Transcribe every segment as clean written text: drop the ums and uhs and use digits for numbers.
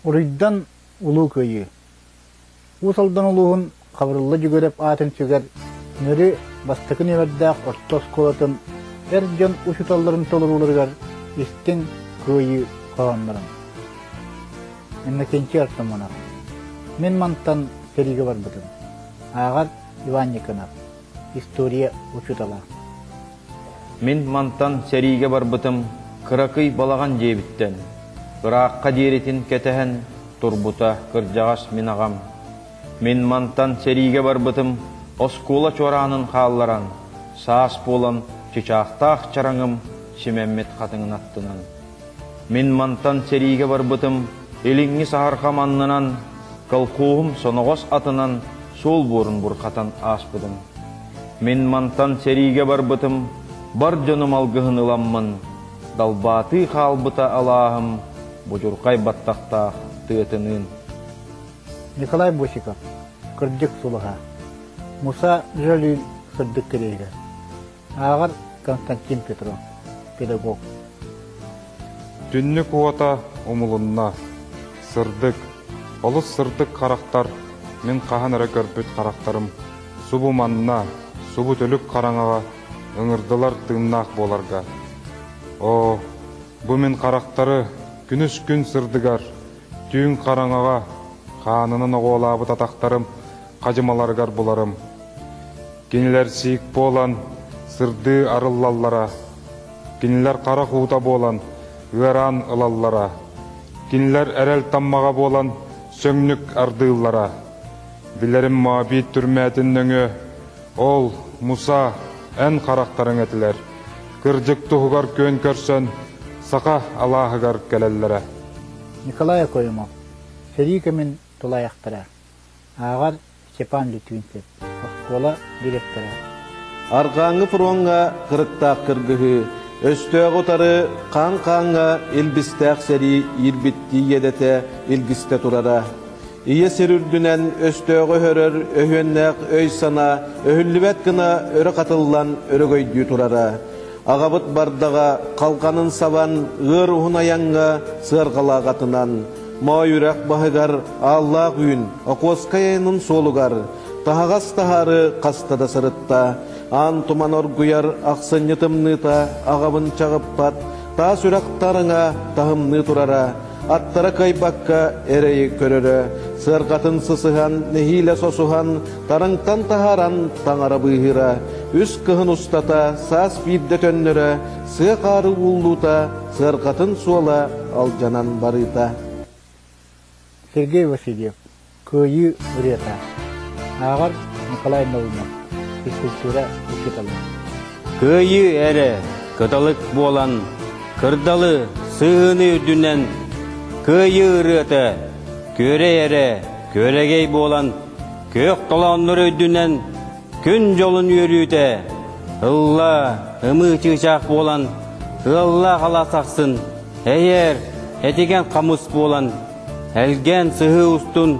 Уруйдан Улуу Кыайыы Уус Алдан улууһун Хабырылла Дьүгүрэп аатын сүгэр Мүрү бастакы нүөмэрдээх орто оскуолатын эр дьон учууталларын толорууларыгар истиҥ Кыайыы хоһооннорун Иннокентий Артамонов Мин мантан сэриигэ барбытым. Ааҕар Иван Никонов, история учуутала. Мин мантан сэриигэ барбытым кыракый балаҕан дьиэбиттэн, ыраахха диэритин кэтэһэн турбута кырдьаҕас мин аҕам. Мин мантан сэриигэ барбытым оскуола чуораанын хаалларан, саас буолан чычаахтаах чараҥым симэммит хатыҥын аттынан. Мин мантан сэриигэ барбытым илиҥҥи саһарҕам аннынан, колхоһум соноҕос атынан суол буорун бурхатан ааспытым. Мин мантан сэриигэ барбытым, бар дьонум алгыһын ыламмын, далбаатыы хаалбыта алааһым будьурхай баттахтаах тыатыныын. Николай Босиков, Кырдьык сулуһа, Муса Жалиль сырдык кэриэһигэр. Ааҕар Константин Петров, педагог. Түннүк уота умулунна. Сырдык, олус сырдык харахтар, мин хаһан эрэ көрбүт харахтарым, субу манна, субу түлүк хараҥаҕа ыҥырдылар тыыннаах буоларга. Оо, бу мин харахтары күнүс күн сырдыгар, түүн хараҥаҕа хаанынан оҕуолаабыт атахтарым хадьымаларыгар буларым. Кинилэр сиик буолан сырдыы арыллаллара, кинилэр харах уута буолан ыараан ылаллара, кинилэр эрэл таммаҕа буолан сөҥнүк ардыыллара. Билэрим Моабит түрмээтин нөҥүө ол Муса эн харахтарыҥ этилэр, кырдьык туһугар күөн көрсөн саха алааһыгар кэлэллэрэ. Николай Окоемов сэрии кэмин тулаайахтара Ааҕар Степан Литвинцев, оскуола директора. Арҕааҥҥы фроҥҥа кырыктаах кыргыһыы, өстөөҕү утары хаан-хааҥҥа илбистээх сэрии иирбиттии иэдэтэ илгистэ турара. Ийэ сир үрдүнэн өстөөҕү өһөрөр өһүөннээх өй-санаа өһүллүбэт гына өрө хатыллан өрөгөйдүү турара. Аҕабыт бардаҕа халҕанын сабан ыар уһун айаҥҥа сыарҕалаах атынан, Моой үрэх баһыгар Ааллаах Үүн Окуоскай айанын суолугар таһаҕас таһаары хаста да сырытта. Аан туман оргуйар ахсынньы тымныыта аҕабын чаҕыппат, таас үрэх тарыҥа таһымныы турара, аттара кыайбакка эрэйи көрөрө, сыарҕатын сысыһан, нэһиилэ сосуһан, тарыҥтан таһааран таҥара быыһыыра, үс кыһын устата саас биирдэ төннөрө, сыа хаары ууллуута, сыарҕатын суола алдьанан барыыта. Сергей Васильев Кыайыы ырыата Ааҕар Николай Наумов физкультура учуутала Кыайыы эрэ кыталык буолан кырдалы сыһыыны үрдүнэн Кыайыы ырыата күөрэй эрэ күөрэгэй буолан күөх толооннор үрдүнэн күн дьолун үөрүүтэ ылла ымыы чыычаах буолан ыаллаах алаас ахсын эйээр этигэн хамыс буолан Элгээн сыһыы устун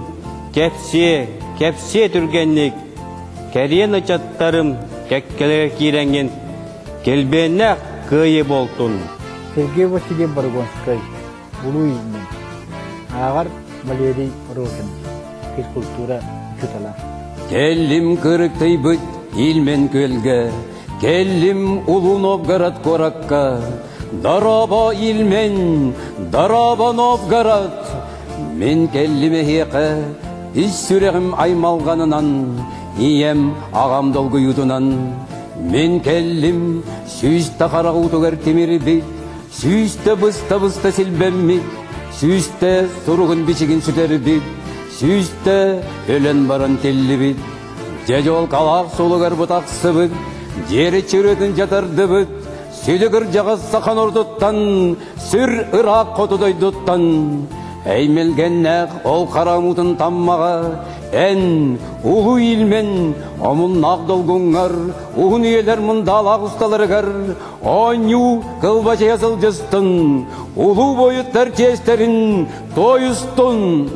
кэпсиэ, кэпсиэ түргэнник, кэриэн ычаттарым кэккэлэрэ киирэҥҥин килбиэннээх кыайыы буолтун. Сергей Васильев Борогонскай, Улуу Ииннин. Ааҕар Валерий Рожин, физкультура учуутала. Кэллим кырыктыйбыт Ильмен күөлгэ, кэллим Улуу Новгород куоракка, Дорообо Ильмень, дорообо Новгород! Мин кэллим эһиэхэ, ис сүрэҕим аймалҕанынан, ийэм, аҕам долгуйуутунан. Мин кэллим, сүүстэ харах уутугар тимирбит, сүүстэ быста-быста силбэммит, сүүстэ суругун-бичигин сүтэрбит, сүүстэ өлөн баран тиллибит. Дьэ дьуолкалаах суолугар бутахсыбыт, диэри чырыытын дьатардыбыт, Сүдү кырдьаҕас саха норуотуттан, сүр ыраах хоту дойдуттан, эймэлгэннээх ол хара муутун таммаҕа, эн, улуу Ильмен, омуннаах долгуҥҥар, уһун үйэлэр мундаалаах усталарыгар оонньуу кылбачыйа сылдьыстын, улуу буойуттар чиэстэрин туойустун!